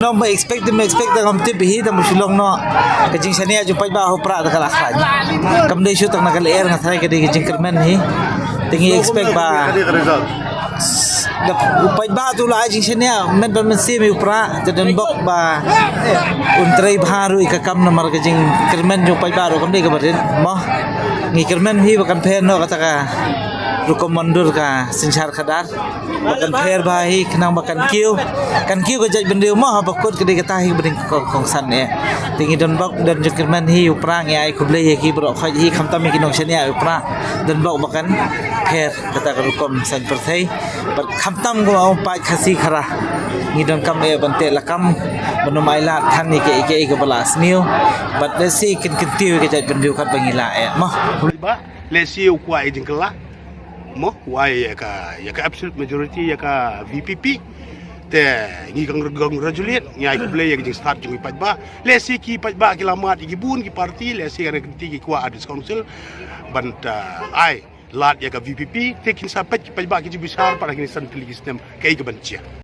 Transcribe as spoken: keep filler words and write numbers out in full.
No, ma expect, ma expect da ngam tip hi, da ma shu long no. Ka jingshaniah jong u paidbah ha u Prah da ka la khlaiñ. Kam dei shu tang na ka lyer, nga tharai ka dei ka jingkyrmen hi. Te ngi expect ba da u paidbah tu la ai jingshaniah mynta ban mynsiem ïa u Prah, te don bok ba un trei bha ruh ïa ka kam, namar ka jingkyrmen jong u paidbah ruh kam dei kaba rit mo. Ngi kyrmen hi ba kan pher noh kata ka rukom myndur ka synshar khadar. Ba kan pher bha hi khnang ba kan kiew, kan kiew ka jaitbynriew mo, haba kut ka dei kata hi ba dei ka kongsan eh. Te ngi don bok, don jingkyrmen hi ïa u Prah, ngi ai khublei ïa ki baroh khoit hi, khamtam ïa ki nongshaniah ïa u Prah. Don bok ba kan pher kata ka rukom saiñ pyrthei. Bad khamtam kumba ong paid Khasi Khara, ngi donkam eh ban teh lakam, ban ym ailad than ïa kiei kiei kaba la sniew. Bad lehse kin kyntiew ïa ka jaitbynriew katba ngi lah eh mo. Ba lehse u kwah ïa jingkylla mo, u ai ïa ka, ïa ka absolute majority ïa ka V P P. Te ngi congratulate, ngi ai khublei ïa ka jingstad jong ki paidbah. Lehse ki paidbah ki la mad ïa ki bun ki party, lehse ka na ka kynti ki kwah ha District Council ban, uh, ai lad ïa ka V P P, te kin sa peit ki paidbah ki jingbishar pat ha kine san tylli ki snem kaei kaban jia.